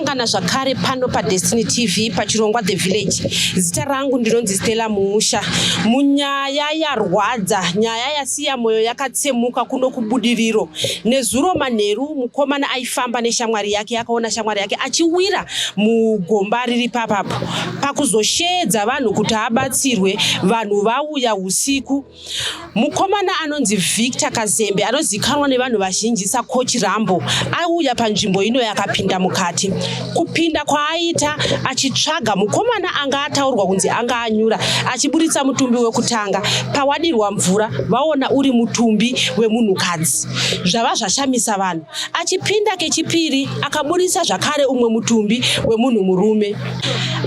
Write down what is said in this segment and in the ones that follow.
Tasangana zvakare pano paDestiny TV pachirongwa The Village. Zita rangu ndinonzi Stella Muusha. Munyaya yarwadza, nyaya yasiya moyo yakatsemuka kuno kuBudiriro. Nezuro manheru mukomana aifamba neshamwari yake akaona shamwari yake achiwira mugomba riri papapo. Pakuzosheedza vanhu kuti abatsirwe, vanhu vauya usiku. Mukomana anonzi Victor Kazembe anozikanwa nevanhu vazhinji saCoach Rambo auya panzvimbo ino yakapinda mukati. Kupinda kwaaita achitsvaga mukomana anga ataurwa kunzi anga anyura achiburitsa mutumbi wekutanga pawadirwa mvura vaona uri mutumbi wemunhukadzi zvava zvashamisa vanhu. Achipinda kechipiri akaburitsa zvakare umwe mutumbi wemunhu murume.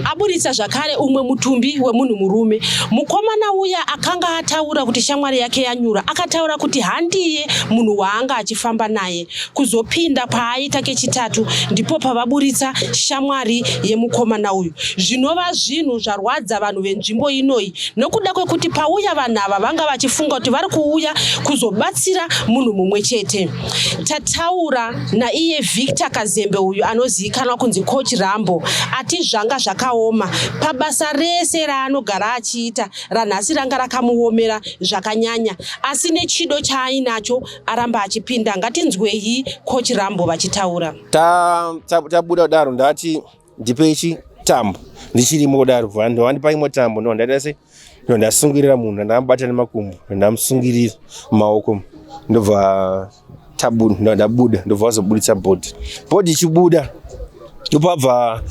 Aburitsa zvakare umwe mutumbi wemunhu murume. Mukomana uya akanga ataura kuti shamwari yake yanyura akataura kuti handiye munhu waanga achifamba naye. Kuzopinda kwaaita kechitatu ndipo pavaburitsa shamwari yemukomana uyu zvinova zvinhu zvarwadza vanhu venzvimbo inoyi nokuda kwekuti pauya vanhu ava vanga vachifunga kuti vari kuuya kuzobatsira munhu mumwe chete. Tataura naiye Victor Kazembe uyu anozivikanwa kunzi Coach Rambo ati zvanga zvakaoma pabasa rese raanogara achiita ranhasi ranga rakamuomera zvakanyanya asi nechido chaainacho aramba achipinda. Ngatinzwei Coach Rambo vachitaura. Tabuda kudaro ndati ndipei chi tambo ndichirimo kudaro bva ndovandipa imwe tambo ndo ndaita sei ndo ndasungirira munhu ndamubata nemakumbo ndamusungirira maoko ndobva tabuda ndabuda ndobva vazoburitsa bhodhi bhodhi ichibuda ndopabva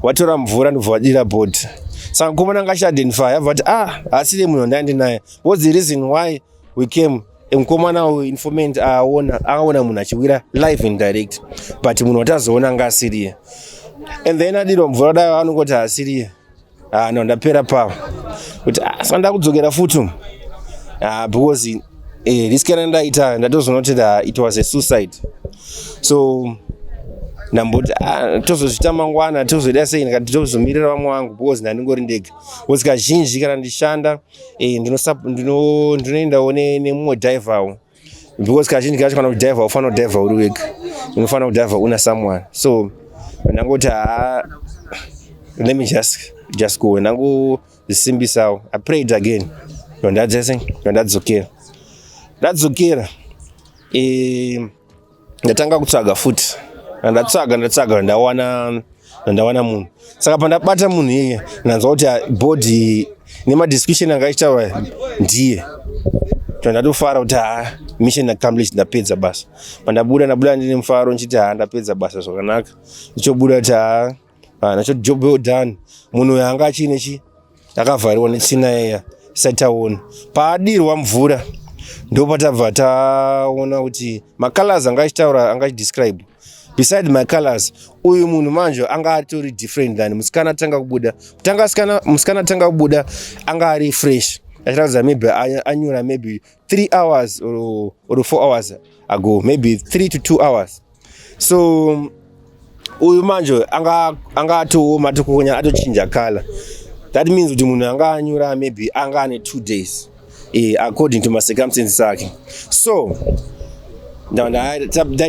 watora mvura ndobva wadira bhodhi saka mukomana anga achiidentify abva ati ah haasiri munhu wandandinaye what's the reason why we came mukomana uyu informant aona aona munhu achiwira live and direct but munhu watazoona anga asiriye and then adirwa mvura dai anongoti haasiriye ah no ndapera pavo kuti ah, saka ndakudzokera futi ah, because eh, risk randaita ndatozoona kuti it was a suicide so ndamboti ah, tozozvita mangwana tozoita sei ndikati tozomirira vamwe vangu because ndandingori ndega because kazhinji kana ndichishanda eh, ndinoendawo nemumwe driverwo because kazhinji kacho kana kudhivha ufanira kudhivha uri wega unofanira kudhivha una someone so ndangoti haa let me just go ndangozvisimbisawo. I prayed again ndondadzese ndondadzokera ndadzokera eh, ndatanga kutsvaga futi ndatsvaga ndatsvaga ndawana ndawana munhu saka pandabata munhu iyeye ndanzwa kuti body nemadiscussion anga achitaura ndiye ndatofara kuti ha mission accomplished ndapedza basa pandabuda ndabuda ndine mufaro ndichiti ha ndapedza basa zvakanaka ndichobuda kuti ha nacho job well done munhu uyu anga achiine chi akavhariwa netsvina iya isati taona paadirwa mvura ndopatabva taona kuti macolors anga achitaura anga achidescribe beside my colors uyu munhu manje anga atori different than musikana atanga kubuda tanga musikana atanga kubuda anga ari fresh achiratidza maybe anyura maybe 3 hours or 4 hours ago maybe 3 to 2 hours so uyu manje anga atooma atokonya atochinja color that means kuti munhu anga anyura maybe anga ane 2 days according to macircumstances ake so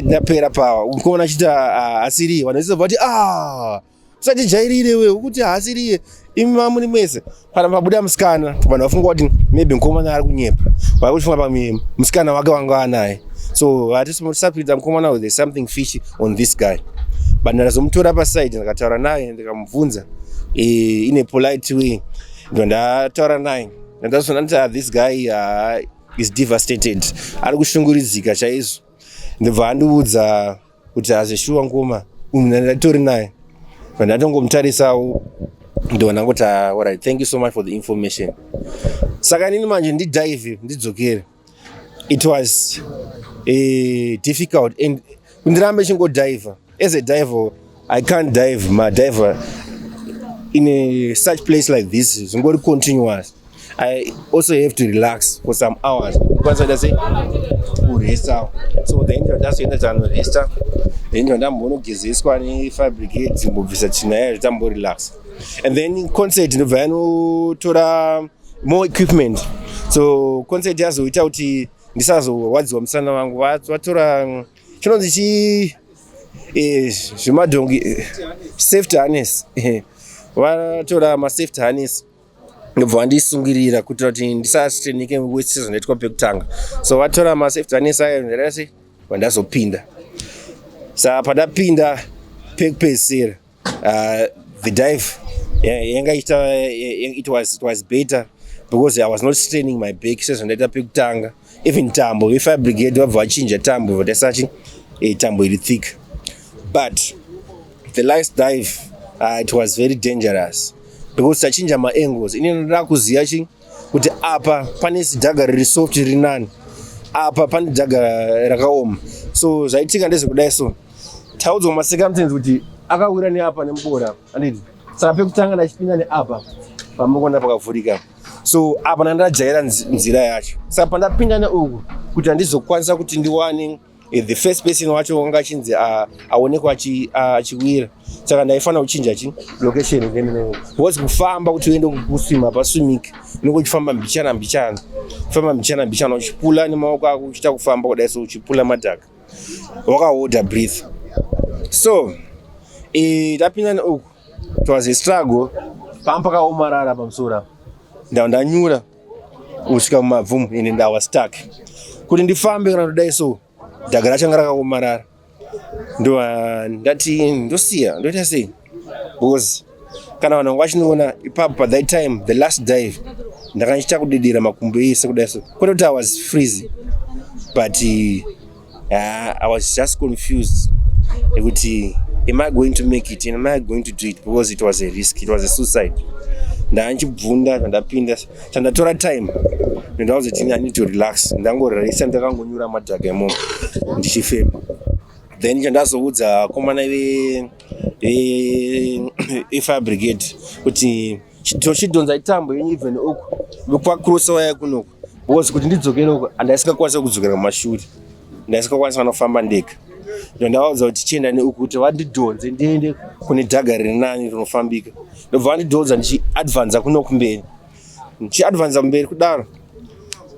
ndapera pawa mukomana achiti asiriye vanhu vese vati ah usatijairire we ukuti haasiriye imi mamuri mese pana pabuda musikana vanhu vafunga kuti maybe mukomana ari kunyepa vari kufunga pamwe musikana wake wanga anaye so hatisapita mukomana there's something fishy on this guy but ndazomutora paside ndakataura naye ndikamubvunza in a polite way ndo ndataura naye ndazoona kuti this guy is devastated ari kushunguridzika chaizvo ndobva andiudza kuti hazvishuwa ngoma uyu ndatori naye ndatongomutarisawo ndo ndangoti alright thank you so much for the information saka inini manje ndidhivhe ndidzokere it was difficult and kundirambe chingodhivha as a diver I can't dive madiver in a such place like this zvingori continuous I also have to relax for some hours kwanisa kuita sei kuresta so then ndazoenda tanoresta then ndambonogezeswa nefire brigade dzimbobvisa tsvina yayo tamborelax and then concert ndobva yanotora more equipment so concert yazoita kuti ndisazorwadziwa musana wangu vatora chinonzi chi Zvemadhongi, safety harness, vatora masafety harness, ndobva vandisungirira kuitira kuti ndisastrainike waist sezvinoitwa pekutanga. So vatora masafety harness ayo, ndaita sei, vandazopinda. Saka pandapinda pekupedzisira, the dive yanga ichita, it was better because I was not straining my back sezvandaita pekutanga. Even tambo vefire brigade vabva vachinja tambo, vataisa tambo iri thick. But the last dive, it was very dangerous because tachinja maangles. Ini ndoda kuziva chi kuti apa pane zidhaga riri soft riri nani, apa pane dhaga rakaoma. So zvaitika ndezvekudai, so taudzwa macircumstance kuti akawira neapa nemubora, anditi? Saka pekutanga ndachipinda neapa pamukona pakavhurika, so apa ndandajaira nzira yacho. Saka pandapinda neuku kuti handizokwanisa kuti ndiwane the first person wacho wanga achinzi aonekwa achiwira. Saka ndaifanira kuchinja chi location, because kufamba kuti uende kuswima paswimiki, unenge uchifamba mbichana mbichana, famba mbichana mbichana, uchipula nemaoko ako, uchiita kufamba kudai, so uchipula madhaka, wakaholda breath. So tapinda neuku, it was a struggle. Pamba pakaomarara pamusoro apa, ndava ndanyura kusvika mumabvumu, ende ndawa stuck kuti ndifambe kana kudai. So dhaga racho anga rakaomarara, ndo ndati ndosiya, ndoita sei? Because kana vanhu vanga vachinoona ipapo, pa that time, the last dive, ndanga ndichita kudedera makumbo ese kudai. So kwete kuti I was freezing, but I was just confused nekuti am I going to make it and am I going to do it? Because it was a risk, it was a suicide. Ndanga ndichibvunda zvandapinda, chandatora time, ndandazoti I need to relax. Ndangorarisa, ndakangonyura madhaga imomo ndichifema. Then chandazoudza vakomana vefire brigade kuti tochidhonza tambo yenyu even uku vekwakurosa waya kunoku, because kuti ndidzokere uku handaisingakwanisa kudzokera kumashure, ndaisingakwanisa kanofamba ndega. Ndo ndavaudza kuti chienda neuku kuti vandidhonze ndiende kune dhaga riri nani rinofambika. Ndobva vandidhonza, ndichiadvanza kuno kumberi, ndichiadvanza kumberi kudaro,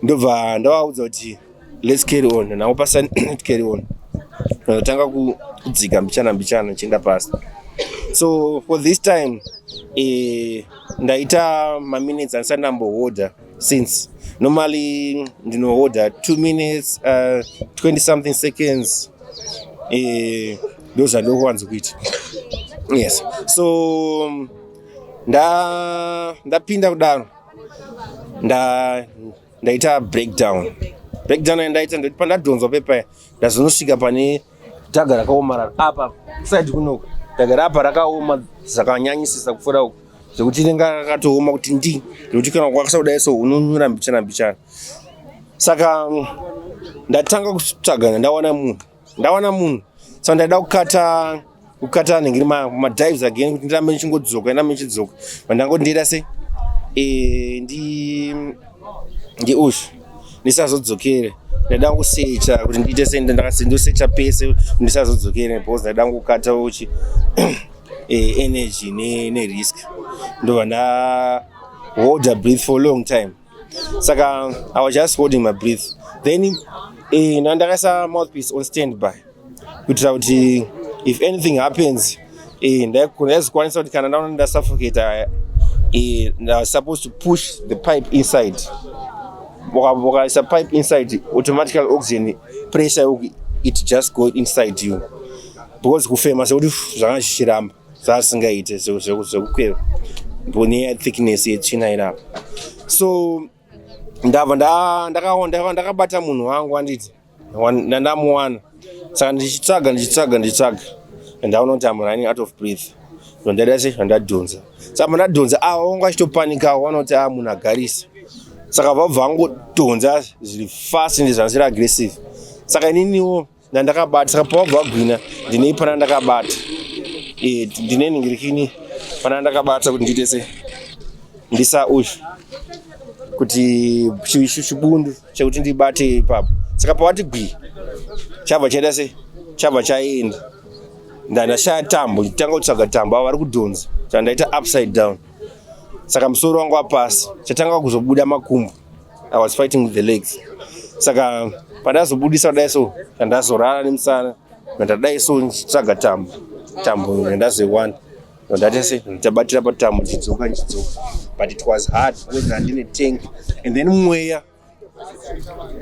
ndobva ndavaudza kuti let's carry on. Navo pasa carry on, ndatanga kudzika mbichana mbichana ndichienda pasi. So for this time, ndaita maminutes andisati ndambohodha since. Normally ndinohodha 2 minutes 20 something seconds, ndo zvandinowanza kuita. Yes, so ndapinda kudaro, ndaita breakdown. Breakdown yandaita ndoti pandadhonzwa pepaya, ndazonosvika pane dhaga rakaomarara apa side kunoku. Dhaga rapa rakaoma zvakanyanyisisa kupfuura uku, zvekuti ringa rakatooma kuti ndi zvekuti kana kwakasa kudai so unonyura mbichana mbichana. Saka ndatanga kutsvaga, ndawana munhu, ndawana munhu. Saka ndaida kukata nengiri madives again kuti ndirambe ndichingodzoka, ndirambe ndichidzoka. Vandangoti ndiita sei, ndi ndiushu ndisazodzokere. Ndaida kusecha kuti ndiite sei, ndosecha pese ndisazodzokere, because ndaida kukata uchi energy nerisk. Ndobva ndaholda breath for a long time. Saka I was just holding my breath. Then ndakaisa mouthpiece on standby kuitira kuti if anything happens, ndaizokwanisa kuti kana ndaona ndasuffocate, I was supposed to push the pipe inside. Wakaisa pipe inside, automatically oxygen pressure, it just go inside you, because kufema sekuti zvanga zvichiramba, zvasingaite zvekukweva neya thickness yetsvina irapa. So ndabva ndakabata munhu wangu, anditi ndandamuwana. Saka ndichitsvaga, ndichitsvaga, ndichitsvaga, ndaona kuti am running out of breath. Ndandaita sei, zvandadhonza. Saka pandadhonza, ava vanga vachitopanika, vaona kuti a munhu agarisa. Saka vabva vangodhonza zviri fast ende zvanga zviri aggressive. Saka ininiwo ndandakabata. Saka pavabva vagwina, ndine pana ndakabata, ndine ningirikini pana ndakabata kuti ndiite sei, ndisa ushu kuti chibundu chekuti ndibate ipapo. Saka pavati gwi, chabva chaita sei, chabva chaenda. Ndandashaya tambo, nditanga kutsvaga tambo, avo vari kudhonza. Saka ndaita upside down, saka musoro wangu wapasi, chatanga kuzobuda makumbo. I was fighting with the legs. Saka pandazobudisa kudai, so ndandazorara nemusana. Ndadai so ndichitsvaga tambo, tambo ndazoiwana. Ndati sei, ndabatira patambo, ndichidzoka, ndichidzoka, but it was hard because ndandine tank and then mweya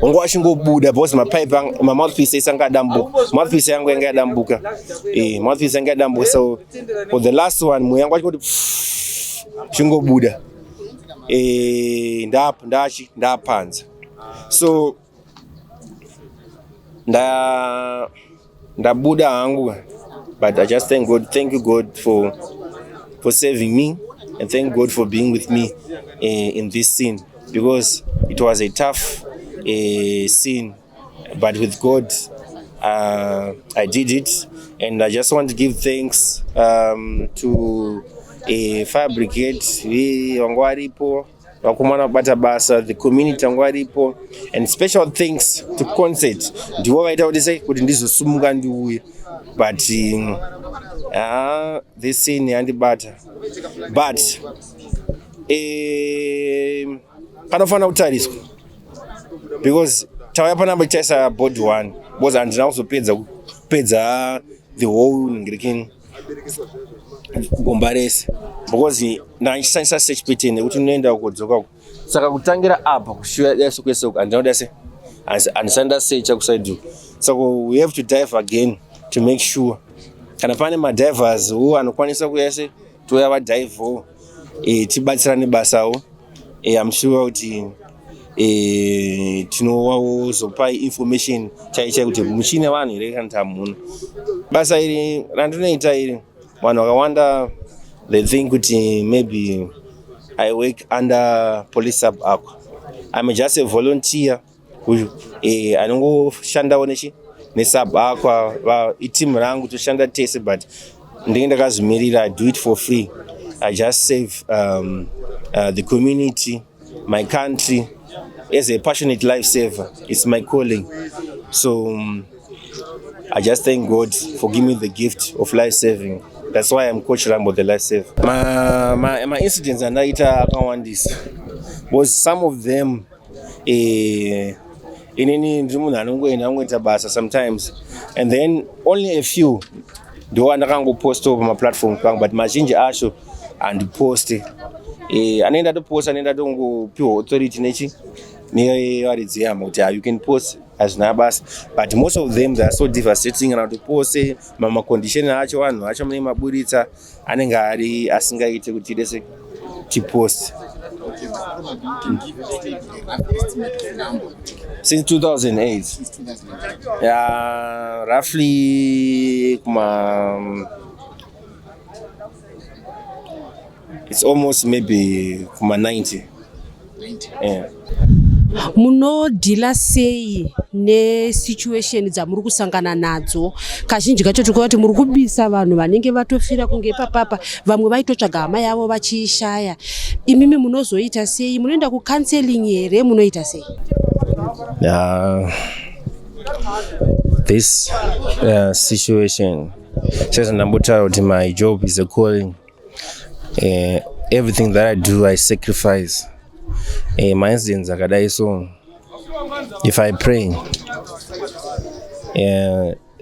wanga wachingobuda because mapaipe, mamouthpiece ese anga adambuka. Mouthpiece yangu yanga yadambuka, mouthpiece yanga yadambuka. So for the last one mweya wanga wachingoti chingobuda. Ndachi ndapanza, so ndabuda hangu, but I just thank God, thank you God for saving me and thank God for being with me in this scene, because it was a tough scene, but with God I did it. And I just want to give thanks to a fire brigade vanga varipo, vakomana kubata basa, the community vanga varipo, and special thanks to Concert. Ndivo vaita kuti sei kuti ndizosumuka ndiuye. But this scene yandibata, but panofanira kutariswa because tauya panapa tichaisa body one, because handina kuzopedza kupedza the whole ngirikin gomba rese, because ndachishandisa search pattern yekuti unoenda ukodzoka uko. Saka kutangira apa kushuya dai kwese uko handina kuda se handisati ndasearcha kuside uko. Saka we have to dive again to make sure. Kana pane madivers wo anokwanisa kuuya se touya vadhivhewo, tibatsirane basawo. I'm sure kuti tinozopai information chai chai kuti muchine vanhu here kana kuti hamuna. Basa iri randinoita iri, vanhu vakawanda they think kuti maybe I work under Police Sub Aqua. I'm just a volunteer anongoshandawo nechi nesub aqua. Iteam rangu, toshanda tese, but ndinge ndakazvimirira. I do it for free. I just save the community, my country, as a passionate life saver. It's my calling. So I just thank God for giving me the gift of life saving. That's why I'm Coach Rambo, the life saver. My incidents andaita akawandisa because some of them, inini ndiri munhu anongoenda angoita basa sometimes, and then only a few ndo andakangopostawo pamaplatform pangu, but mazhinji acho handiposti. Anenge ndatoposta, anenge ndatongopiwa authority nechi nevaridzi yama kuti, "Ah, you can post, hazvina basa." But most of them, they are so devastating. Kana kuti pose mamacondition acho, vanhu vacho munenge maburitsa anenge ari asingaite kuti tidese tipost. Okay, probably you can give us maybe a rough estimate of number. Since 2008. Since 2008. Yeah, roughly kuma it's almost maybe kuma 90. 90. Yeah. Munodhila sei nesituation dzamuri kusangana nadzo? Kazhinji kacho tiri kuona kuti muri kubisa vanhu vanenge vatofira kunge ipapapa, vamwe vaitotsvaga hama yavo vachiishaya. Imimi munozoita sei? Munoenda kucounseling here? Munoita sei? This situation, sezvandambotaura kuti my job is a calling. Everything that I do, I sacrifice. Maincidents akadai so, if I pray,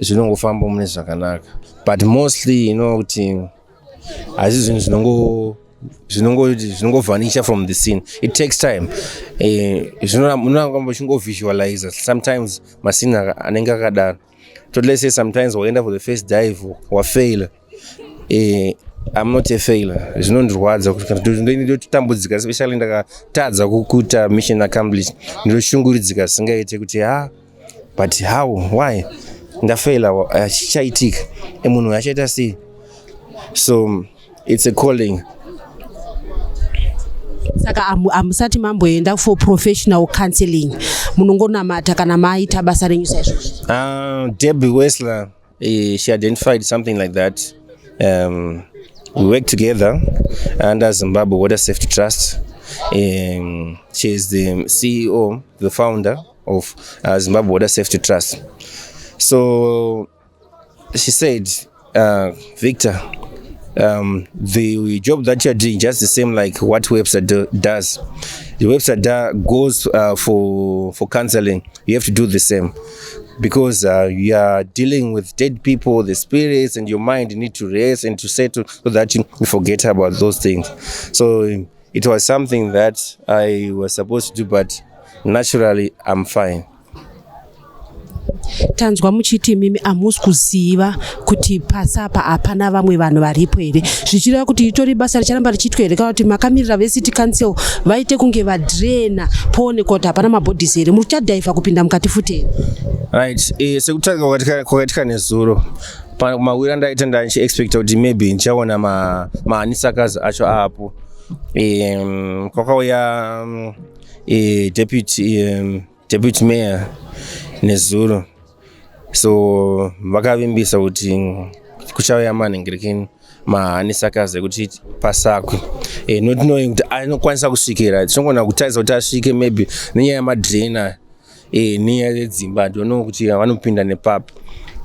zvinongofamba mune zvakanaka. But mostly, kuti hazvi zvinhu zvinongovhanisha from the scene. It takes time. Unoramba uchingovisualiza sometimes mascene anenge akadaro. To let's say sometimes waenda for the first dive, wafaila. I'm not a failure. Zvinondirwadza, ndotambudzika, especially ndakatadza kuita mission accomplished, ndinoshungurudzika zvisingaite kuti ha, but how, why ndafaila? Chichaitika, munhu achaita sei? So it's a calling. Saka hamusati mamboenda for professional counseling? Munongonamata kana maita basa renyu saizvozvo? Debbie Wessler, she identified something like that. We work together under Zimbabwe Water Safety Trust. She is the CEO, the founder of Zimbabwe Water Safety Trust. So she said, "Victor, the job that you're doing, just the same like what Webster does. The Webster goes for counseling. You have to do the same." Because you are dealing with dead people, the spirits, and your mind need to rest and to settle so that you forget about those things. So it was something that I was supposed to do, but naturally I'm fine. Tanzwa muchiti imimi hamusi kuziva kuti pasi apa hapana vamwe vanhu varipo here? Zvichireva kuti itori basa richaramba richiitwa here, kana kuti makamirira vecity council vaite kunge vadrena poonekwa kuti hapana mabodies here? Muri kuchadhaivha kupinda mukati futi here? Right, sekutanga kwakaitika nezuro, mawiri andaita, ndachiexpecta kuti maybe ndichaona mahoneysuckers acho apo. Kwakauya deputy mayor nezuro, so vakavimbisa kuti kuchauya manhengerekeni mahoneysuckers ekuti pasakwe, not knowing kuti anokwanisa kusvikira. Tinogona kutarisa kuti asvike maybe nenyaya yamadrainer, nenyaya yedzimba. I don't know kuti vanopinda nepapi.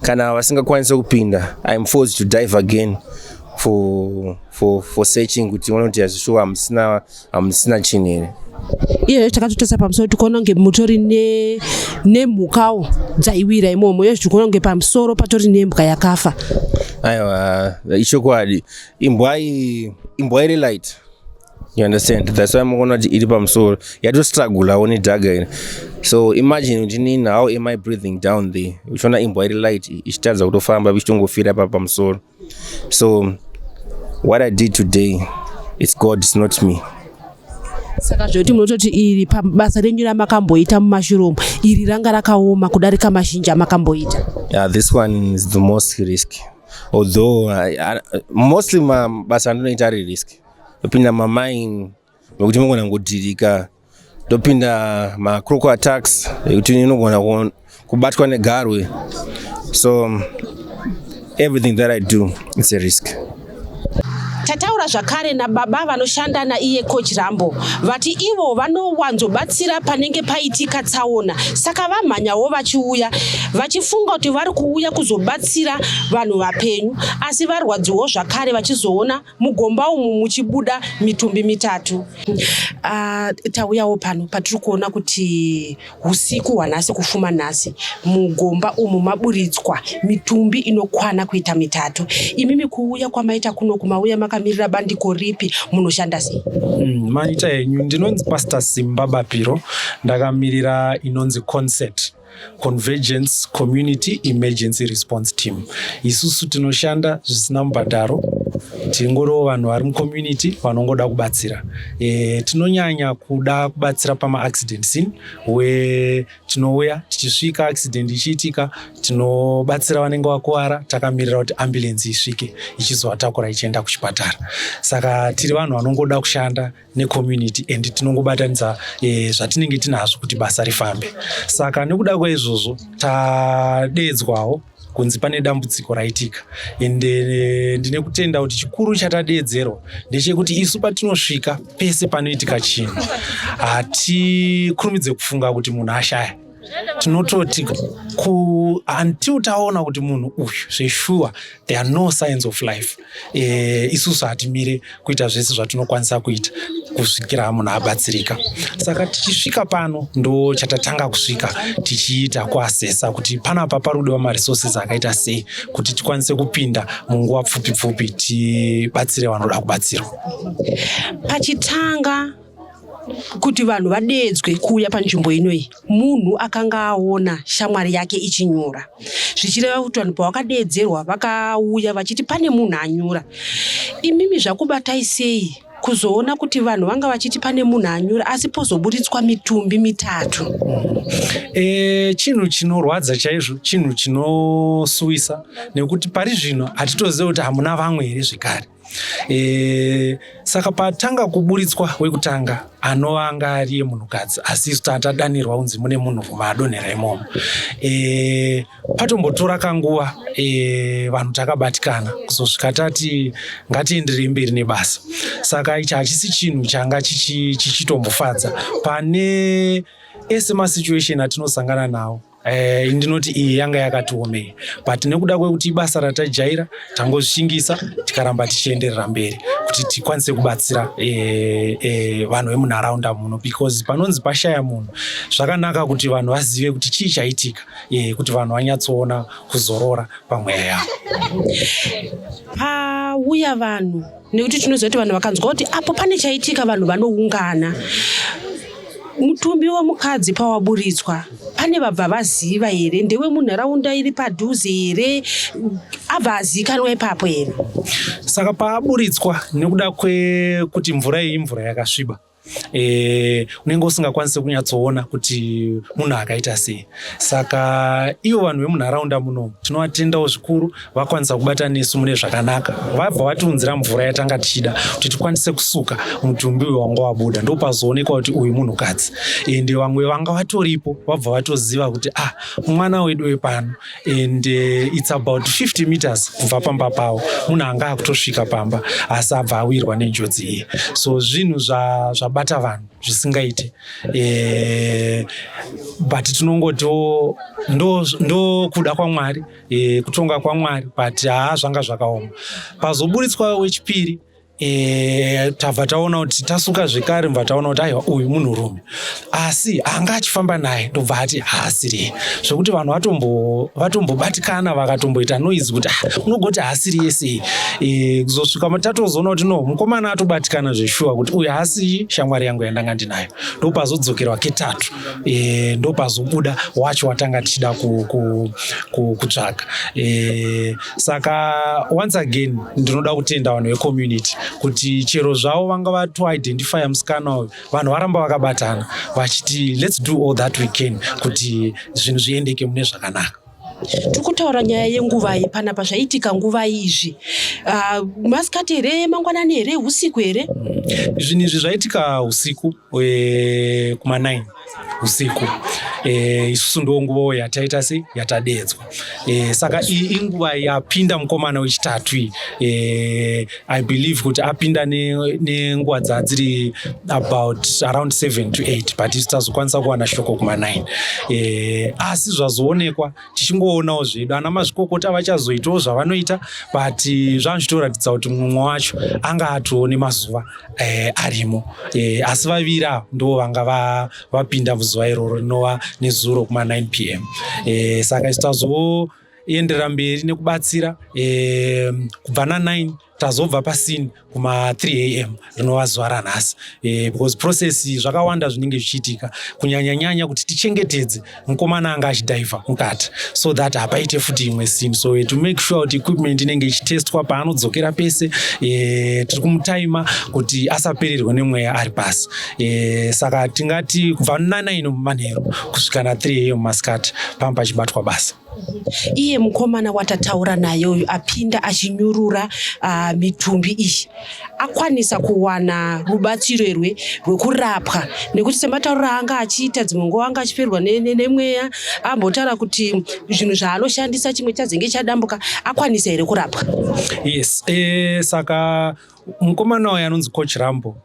Kana vasingakwanisi kupinda, I'm forced to dive again for searching kuti ona kuti hazvishuwa hamusina chinhu here. Iyezvo takatotarisa pamusoro, tikuona kunge mutori nemhukawo dzaiwira imomo. Iyezvo tikuona kunge pamusoro patori nembwa yakafa. Aiwa, ichokwadi, imbwa iyi, imbwa iri light, you understand? That's why mukuona kuti iri pamusoro, yatostrugulawo nedhaga iri. So imagine kuti nini, how am I breathing down there, uchiona imbwa iri light ichitadza kutofamba, ichitongofira pa pamusoro? So what I did today, it's God, it's not me. Saka zvekuti munototi iri pabasa renyu ramakamboita mumashure umu, iri ranga rakaoma kudarika mazhinji amakamboita? Yeah, this one is the most risk, although mostly mabasa andinoita ari risk. Topinda mamine mekuti munogona kungodhirika, topinda macroco attacks ekuti inogona kubatwa negarwe. So everything that I do, it's a risk. Tataura zvakare nababa vanoshanda naiye Coach Rambo. Vati ivo vanowanzobatsira panenge paitika tsaona, saka vamhanyawo vachiuya vachifunga kuti vari kuuya kuzobatsira vanhu vapenyu, asi varwadziwo zvakare vachizoona mugomba umu muchibuda mitumbi mitatu. Tauyawo pano patiri kuona kuti usiku hwanhasi kufuma nhasi mugomba umu maburitswa mitumbi inokwana kuita mitatu. Imimi kuuya kwamaita kuno, kumauya makamirira bandiko ripi? Munoshanda sei? Maita henyu. Ndinonzi Pastor Simba Bapiro, ndakamirira inonzi Concert, Convergence Community Emergency Response Team. Isusu tinoshanda zvisina mubhadharo, tingoriwo vanhu vari mucommunity vanongoda kubatsira. Tinonyanya kuda kubatsira pamaaccident scene, we tinouya tichisvika accident ichiitika, tinobatsira vanenge vakuvara takamirira kuti ambulance isvike ichizovatakura ichienda kuchipatara. Saka tiri vanhu vanongoda kushanda necommunity and tinongobatanidza zvatinenge tinazvo kuti basa rifambe. Saka nekuda kwaizvozvo tadeedzwawo kunzi pane dambudziko raitika, ende ndine kutenda kuti chikuru chatadeedzerwa ndechekuti isu patinosvika pese panoitika chinhu, hatikurumidze kufunga kuti munhu ashaya. Tinototi until taona kuti munhu uyu zveshuwa there are no signs of life, isusu hatimire kuita zvese zvatinokwanisa kuita kusvikira munhu abatsirika. Saka tichisvika pano, ndo chatatanga kusvika tichiita kuasesa kuti panapa pari kudiwa maresources akaita sei kuti tikwanise kupinda munguva pfupi pfupi tibatsire vanoda kubatsirwa. Pachitanga kuti vanhu vadeedzwe kuuya panzvimbo inoyi, munhu akanga aona shamwari yake ichinyura, zvichireva kuti vanhu pavakadeedzerwa vakauya vachiti pane munhu anyura. Imimi zvakubatai sei kuzoona kuti vanhu vanga vachiti pane munhu anyura, asi pozoburitswa mitumbi mitatu? Chinhu chinorwadza chaizvo, chinhu chinosuwisa, nekuti pari zvino hatitozivi kuti hamuna vamwe here zvekare. Saka patanga kuburitswa wekutanga, anova anga ari munhukadzi, asi isu tatadanirwa kunzi mune munhurume adonhera imomo. Patombotora kanguva, vanhu takabatikana kuzosvika tati ngatienderei mberi nebasa. Saka ichi hachisi chinhu changa chichitombofadza pane ese masituation atinosangana nawo. Ndinoti iyi yanga yakatiomei, but nekuda kwekuti ibasa ratajaira, tangozvishingisa, tikaramba tichienderera mberi kuti tikwanise kubatsira vanhu vemunharaunda muno, because panonzi pashaya munhu, zvakanaka kuti vanhu vazive kuti chii chaitika, kuti vanhu vanyatsoona kuzorora pamweya yavo. Pauya vanhu, nekuti tinoziva kuti vanhu vakanzwa kuti apo pane chaitika, vanhu vanoungana. Mutumbi wemukadzi pawaburitswa, pane vabva vaziva here? Ndewemunharaunda iri padhuze here? Abva azivikanwa ipapo here? Saka paaburitswa, nekuda kwekuti mvura iyi imvura yakasviba, unenge usingakwanisi kunyatsoona kuti munhu akaita sei. Saka ivo vanhu vemunharaunda munomu tinovatendawo zvikuru, vakwanisa kubata nesu mune zvakanaka. Vabva vatiunzira mvura yatanga tichida kuti tikwanise kusuka mutumbi uyu wanga wabuda. Ndopazoonekwa kuti uyu munhukadzi, ende vamwe vanga vatoripo vabva vatoziva kuti, ah, mwana wedu wepano, and it's about 50 meters kubva pamba pavo. Munhu anga akutosvika pamba, asi abva awirwa nenjodzi iyi. So zvinhu zvabata vanhu zvisingaite, but tinongotiwo ndo kuda kwaMwari, kutonga kwaMwari, but haa, zvanga zvakaoma. Pazoburitswa wechipiri, tabva taona kuti tasuka zvekare, mubva taona kuti aiwa, uyu munhurume, asi anga achifamba naye ndobva ati haasiriye, zvokuti vanhu vatombobatikana, vakatomboita noise kuti, ah, unogoti haasiriye sei? Kuzosvika tatozoona kuti no, mukomana atobatikana zveshuwa kuti uyu haasi shamwari yangu yandanga ndinayo. Ndopazodzokerwa ketatu, ndopazobuda wacho watanga tichida kutsvaga. Saka once again ndinoda kutenda vanhu vecommunity kuti chero zvavo vanga vatoidentifya musikana uyu, vanhu varamba vakabatana vachiti, "Let's do all that we can kuti zvinhu zviendeke mune zvakanaka." Tiri kutaura nyaya yenguvai panapa? Zvaitika nguvai izvi? Masikati here, mangwanani here, usiku here? Zvinhu izvi zvaitika usiku, kuma9 usiku. Isusu ndo nguva yataita sei, yatadedzwa. Saka iyi inguva yapinda mukomana wechitatu iyi. I believe kuti apinda nenguva dzadziri about around 7 to 8, but isu tazokwanisa kuwana shoko kuma9. Asi zvazoonekwa, tichingoonawo zvedu, ana mazvikokota vachazoitawo zvavanoita, but zvanga zvichitoratidza kuti mumwe wacho anga atiwo nemazuva arimo, asi vaviri ava ndo vanga vapinda muzuva iroro rinova nezuro kuma9 p.m. Saka isu tazoenderera mberi nekubatsira kubva na9, tazobva pasini kuma3 a.m. rinova zuva ranhasi, because process zvakawanda zvinenge zvichiitika, kunyanyanyanya kuti tichengetedze mukomana anga achidhaivha mukati, so that hapaite futi imwe scene. So to make sure kuti equipment inenge ichitestwa paanodzokera pese, tiri kumutaima kuti asapererwe nemweya ari pasi. Saka tingati kubva na9 mumanheru kusvika na3 a.m. masikati pamba pachibatwa basa. Iye mukomana watataura naye uyu apinda achinyurura mitumbi iyi, akwanisa kuwana rubatsiro here rwekurapwa? Nekuti sematauriro anga achiita, dzimwe nguva anga achiperwa nemweya, ambotaura kuti zvinhu zvaanoshandisa chimwe chazenge chadambuka. Akwanisa here kurapwa? Yes, saka mukomana uyu anonzi Coach Rambo.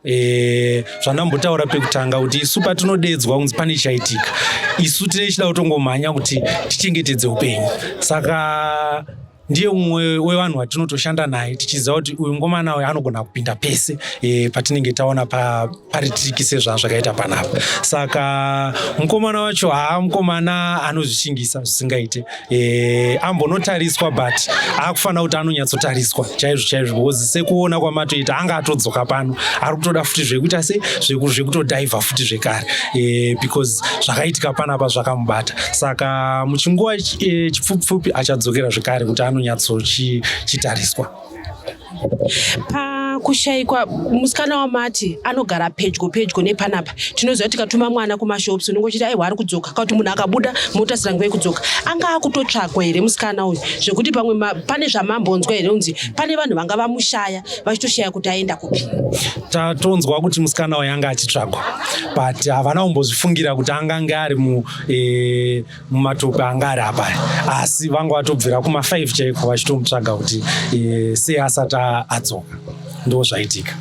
Zvandambotaura pekutanga kuti isu patinodedzwa kunzi pane chaitika, isu tine chida kutongomhanya kuti tichengetedze upenyu. Saka ndiye mumwe wevanhu watinotoshanda naye, tichiziva kuti uyu mukomana uyu anogona kupinda pese patinenge taona pari tricky sezvazvakaita panapa. Saka mukomana wacho, haa, mukomana anozvishingisa zvisingaite. Ambonotariswa, but akufanira kuti anonyatsotariswa chaizvo chaizvo, because sekuona kwamatoita, anga atodzoka pano, ari kutoda futi zvekuita se zvekutodhaivha futi zvekare, because zvakaitika panapa zvakamubata. Saka muchinguva chipfupi achadzokera zvekare kuti anonyatsochitariswa. Pakushayikwa musikana wamati anogara pedyo pedyo nepanapa, tinoziva tikatuma mwana kumashops, unenge uchiti, "Aiwa, ari kudzoka," kana kuti munhu akabuda motasira nguva yekudzoka. Anga akutotsvagwa here musikana uyu, zvekuti pamwe pane zvamambonzwa here kunzi pane vanhu vanga vamushaya, vachitoshaya kuti aenda kupi? Tatonzwa kuti musikana uyu anga achitsvagwa, but havana kumbozvifungira kuti angange ari mumatope anga ari apa, asi vanga vatobvira kuma5 chaiko vachitomutsvaga kuti sei asati adzoka. Ndo zvaitika.